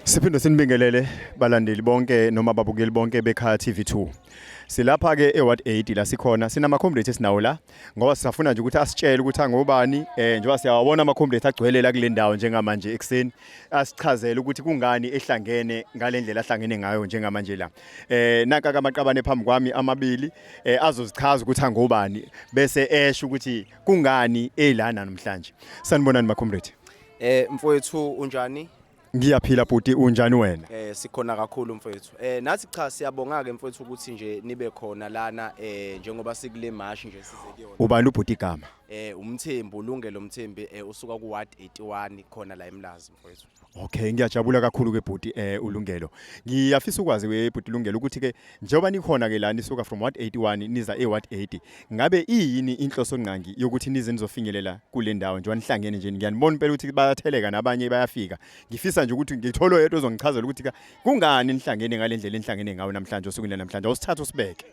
Siphinde sinibingelele balandeli bonke noma babukeli bonke beKhaya TV2. Silapha ke eWard 8 la sikhona, sinama comrades esinawo la ngoba sisafuna nje ukuthi asitshele ukuthi angobani, njengoba siyawabona ama comrades agcwele la kule ndawo njengamanje ekseni, asichazele ukuthi kungani ehlangene ngalendlela ahlangene ngayo njengamanje la. Nanka kamaqabane phambi kwami amabili, azozichaza ukuthi angobani bese esho ukuthi kungani elana namhlanje. Sanibonani ma comrade. Mfowethu, unjani? Ngiyaphila bhuti, unjani wena? Sikhona kakhulu mfowethu. Nathi cha, siyabonga ke mfowethu ukuthi nje nibe khona lana njengoba sikule march nje size kuyona. Ubani ubhuti igama? Umthembu, Ulungelo Mthembu, usuka ku Ward 81 khona la eMlazi mfowethu. Okay, ngiyajabula kakhulu ke bhuti Ulungelo. Ngiyafisa ukwazi we bhuti Ulungelo ukuthi ke njengoba nikhona ke la nisuka from Ward 81 niza e Ward 80, ngabe iyini inhloso ngqangi yokuthi nize nizofinyelela kule ndawo njengoba nihlangene nje? Ngiyanibona impela ukuthi bayatheleka nabanye bayafika. Ngifisa nje ukuthi ngithole oyedwa ozongichazela ukuthi kungani nihlangene ngalendlela enihlangene ngayo namhlanje, osukwini namhlanje. Awusithathe usibeke.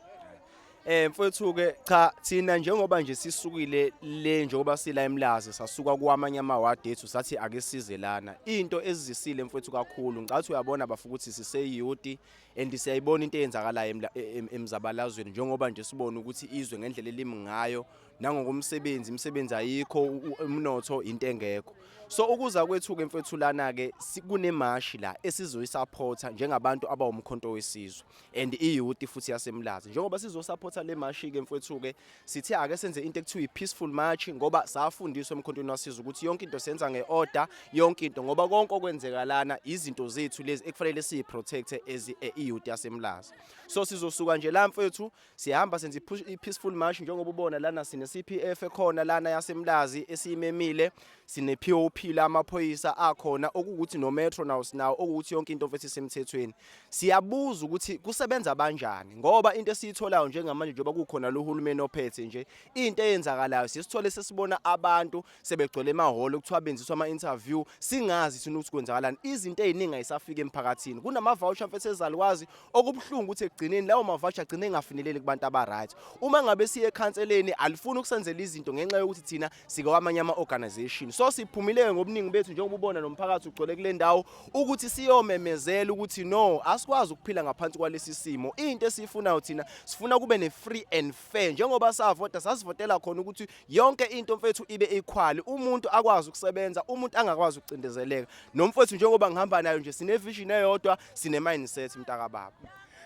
Mfowethu ke, cha, thina njengoba nje sisukile le, njengoba sila eMlazi, sasuka kwamanye amawadi ethu, sathi ake size lana. Into ezizisile mfowethu kakhulu, ngicathi uyabona bafu ukuthi sise-youth and siyayibona into eyenzakalayo emzabalazweni, njengoba nje sibona ukuthi izwe ngendlela elimi ngayo nangokomsebenzi, imisebenzi ayikho, umnotho into engekho. So ukuza kwethu ke mfowethu lana ke kunemashi la esizoyisupporta njengabantu abawumkhonto wesizwe and i-youth futhi yaseMlazi. Njengoba sizosupporta le mashi ke mfowethu ke, sithe ake senze into ekuthiwa i-peaceful march, ngoba safundiswa emkhontweni wasizwe ukuthi yonke into senza nge-order yonke into, ngoba konke okwenzeka lana izinto zethu lezi ekufanele siyi-protect as i-youth yaseMlazi. So sizosuka nje la mfowethu, siyahamba senze i-peaceful march. Njengoba ubona lana sine CPF ekhona lana yaseMlazi esiyimemile, sine POP la, amaphoyisa akhona, okuwukuthi no metro nawo sinawo, okuwukuthi yonke into mfethu isemthethweni. Siyabuza ukuthi kusebenza kanjani, ngoba into esiyitholayo njengamanje, njengoba kukhona lo hulumeni ophethe nje, into eyenzakalayo sisithole sesibona abantu sebegcwele emahholo, kuthiwa benziswa ama-interview, singazi thina ukuthi kwenzakalani. Izinto ey'ningi ayisafika emphakathini. Kunama-voucher mfethu ezalukwazi, okubuhlungu ukuthi ekugcineni lawo ma-voucher agcine engafinyeleli kubantu aba-right. Uma ngabe siye ekhanseleni, alifuni ukusenzela izinto ngenxa yokuthi thina sikwamanye ama-organization. So siphumile ngobuningi bethu, njengoba ubona nomphakathi ugcwele kule ndawo, ukuthi siyomemezela ukuthi no, asikwazi ukuphila ngaphansi kwalesi simo. Into esiyifunayo thina, sifuna kube ne-free and fair. Njengoba savota, sasivotela khona ukuthi yonke into mfethu ibe equal, umuntu akwazi ukusebenza, umuntu angakwazi ukucindezeleka. Nomfethu njengoba ngihamba nayo nje, sine vision eyodwa, sine mindset mntakababa.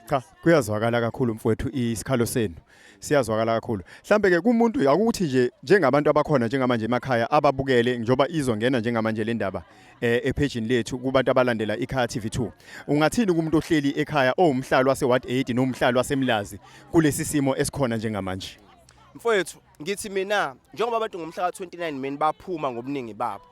Cha, kuyazwakala kakhulu mfowethu, isikhalo senu siyazwakala kakhulu. Mhlambe ke kumuntu akuthi nje njengabantu abakhona njengamanje emakhaya ababukele, njengoba izongena njengamanje le ndaba ephejini lethu kubantu abalandela iKhaya TV2. Ungathini kumuntu ohleli ekhaya owumhlali wase Ward 8 nomhlali waseMlazi kulesi simo esikhona njengamanje? Mfowethu, ngithi mina njengoba abantu ngomhla ka-29 May baphuma ngobuningi babo,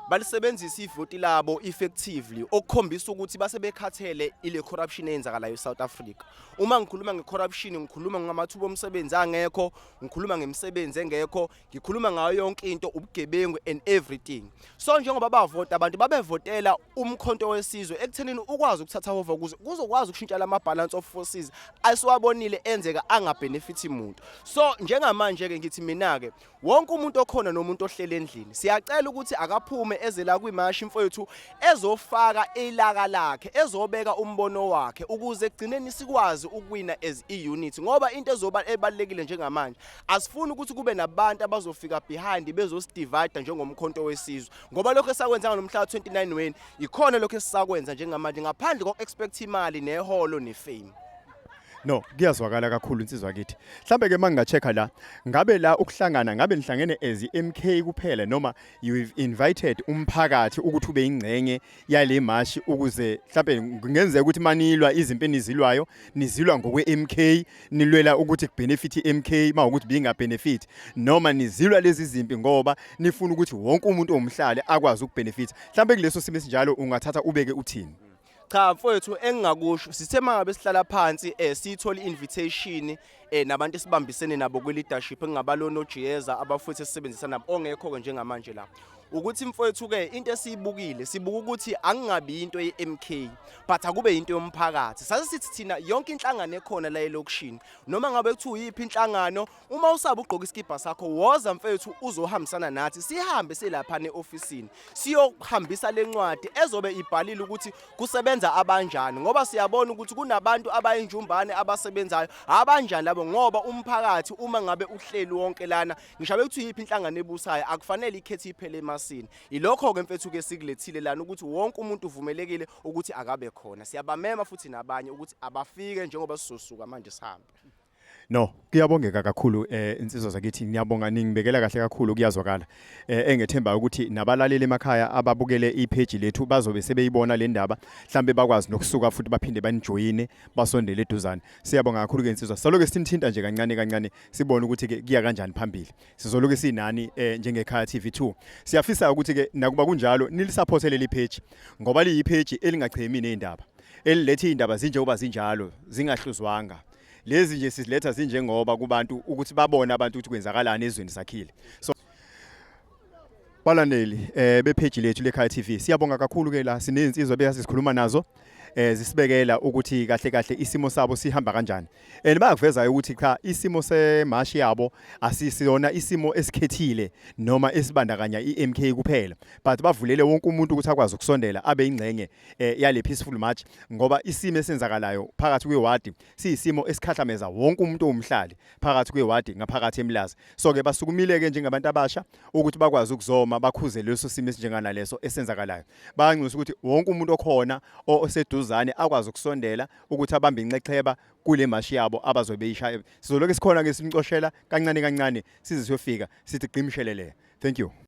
balisebenzisa ivoti labo effectively, okukhombisa ukuthi base bekhathele ile corruption eyenzakalayo eSouth Africa. Uma ngikhuluma ngecorruption, ngikhuluma ngamathuba omsebenzi angekho, ngikhuluma ngemisebenzi engekho, ngikhuluma ngayo yonke into, ubugebengu and everything. So njengoba bavota abantu, babevotela umkhonto wesizwe ekuthenini ukwazi ukuthatha over ukuze kuzokwazi ukushintsha lama balance of forces asiwabonile enzeka angabenefit umuntu. So njengamanje ke ngithi mina ke, wonke umuntu okhona nomuntu ohlele endlini, siyacela ukuthi akaphume eze la kwimashi mfowethu, ezofaka ilaka lakhe, ezobeka umbono wakhe, ukuze ekugcineni sikwazi ukuwina as i-unit, ngoba into ezoba ebalekile njengamanje, asifuni ukuthi kube nabantu abazofika behind bezosidivide njengomkhonto wesizwe, ngoba lokho esakwenza ngomhla ka-29 weni ikhona lokho esisakwenza njengamanje, ngaphandle koku-expect imali neholo nefame. No, kuyazwakala kakhulu insizwa kithi. Mhlambe ke manginga-check la, ngabe la ukuhlangana, ngabe nihlangene as MK kuphela noma you've invited umphakathi ukuthi ube ingcenye yale mashi, ukuze mhlambe kungenzeka ukuthi manilwa izimpi enizilwayo, nizilwa ngokwe MK, nilwela ukuthi kubenefit iMK mawukuthi binga benefit, noma nizilwa lezi zimpi ngoba nifuna ukuthi wonke umuntu owumhlali akwazi ukubenefit? Mhlambe kuleso simo esinjalo ungathatha ubeke uthini? Cha mfowethu, engingakusho, sithe mangabe sihlala phansi siyithola invitation nabantu esibambisene nabo kwi leadership, engingabalona oJiyeza abafuthi esisebenzisa nabo, ongekho ke njengamanje la. Ukuthi mfowethu ke, into esiyibukile, sibuka ukuthi angingabi into ye-MK, but akube into yomphakathi. Sase sithi thina yonke inhlangano ekhona la elokishini, noma ngabe kuthiwa uyiphi inhlangano, uma usaba ugqoka isikibha sakho, woza mfethu uzohambisana nathi, sihambe silapha ne-ofisini siyohambisa lencwadi ezobe ibhalile ukuthi kusebenza abanjani, ngoba siyabona ukuthi kunabantu abayinjumbane abasebenzayo. Abanjani labo? Ngoba umphakathi uma ngabe uhleli wonke lana, ngisho bekuthiwa yiphi inhlangano ebusayo, akufanele ikhethe iphele emasini. Ilokho-ke mfethu-ke sikulethile lana, ukuthi wonke umuntu uvumelekile ukuthi akabe khona. Siyabamema futhi nabanye ukuthi abafike njengoba sizosuka manje sihambe. No, kuyabongeka kakhulu, insizwa zakithi, ngiyabonga, ningibekela kahle kakhulu, kuyazwakala. Engethemba ukuthi nabalaleli emakhaya ababukele ipage lethu bazobe sebeyibona le ndaba, mhlambe bakwazi nokusuka futhi baphinde banijoyine, basondele eduzane. Siyabonga kakhulu ke insizwa. Saloke sithinta nje kancane kancane, sibone ukuthi ke kuya kanjani phambili. Sizoloke sinani njengekhaya TV2. Siyafisa ukuthi ke nakuba kunjalo nilisupporte leli page, ngoba liyipage elingachemi nezindaba. Elilethe indaba zinjengoba zinjalo, zingahluzwanga. Lezi nje siziletha zinjengoba kubantu ukuthi babone abantu ukuthi kwenzakalani ezweni sakhile. So balandeli bepage lethu lekhaya TV, siyabonga kakhulu ke. La sinezinsizwa bese sikhuluma nazo, zisibekela ukuthi kahle kahle isimo sabo sihamba kanjani, and bayakuveza ukuthi cha, isimo semashi yabo asisiyona isimo esikhethile noma esibandakanya iMK kuphela, but bavulele wonke umuntu ukuthi akwazi ukusondela abe ingxenye yale peaceful march, ngoba isimo esenzakalayo phakathi kwewadi siyisimo esikhahlameza wonke umuntu owumhlali phakathi kwewadi ngaphakathi eMlazi. So ke basukumile ke njengabantu abasha ukuthi bakwazi ukuzoma bakhuze leso simo esinjenganaleso esenzakalayo. Bayanxusa ukuthi wonke umuntu okhona oseduzane akwazi ukusondela ukuthi abambe inxexheba kule mashi yabo abazobe beyishaya. Sizoloke sikhona ke simcoshela kancane kancane size siyofika sithi qimshelele. Thank you.